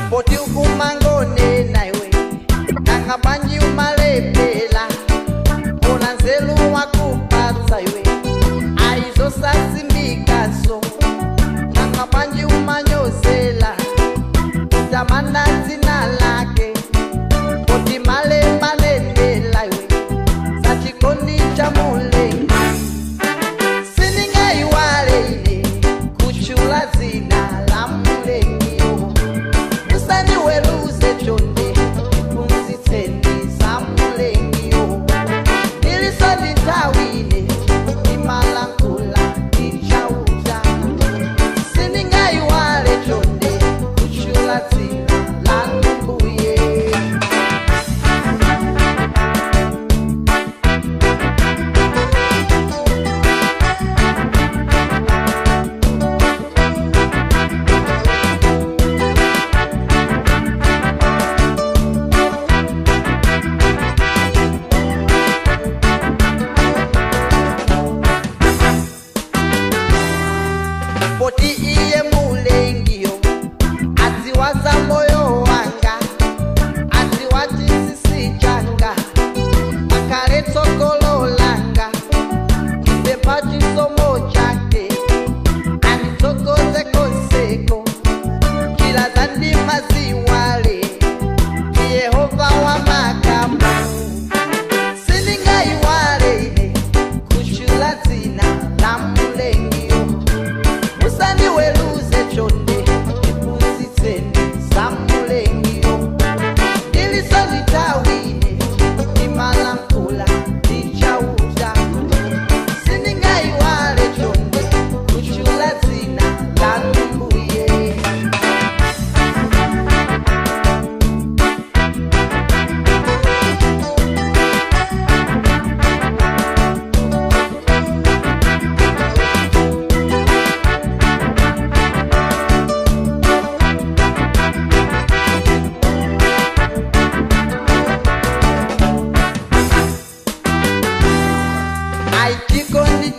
Poti ukumangone naiwe nangabanji umalepela ona nzelu wakupatsa iwe aizosasimbikaso nangabanji umanyozela tamanda dzina lake poti malembanendela iwe sachikondi cha mulengi siningaiwale ine kuchula dzina la mulengi. Musandiweruze chonde ndiphunzitseni za mulengiyo ndilisondithawine ndimalankhula ndichauta sindingayiwale chonde kuchula dzina lanu mbuye. Poti iye mulengiyo adziwaza moyo wanga adziwa chisisi changa akale tsogolo langa ndipempha chisomo chake anditsogoze konseko njira zandimaziwale ndi Yehova wamakamu sindingayiwale ine kuchula dzina la mulengiyo. Musandiweruze chonde ndiphunzitseni za mulengiyo ndilisondithawine ndimalankhula ndichauta sindingayiwale chonde kuchula dzina lanu mbuye. Aichikondi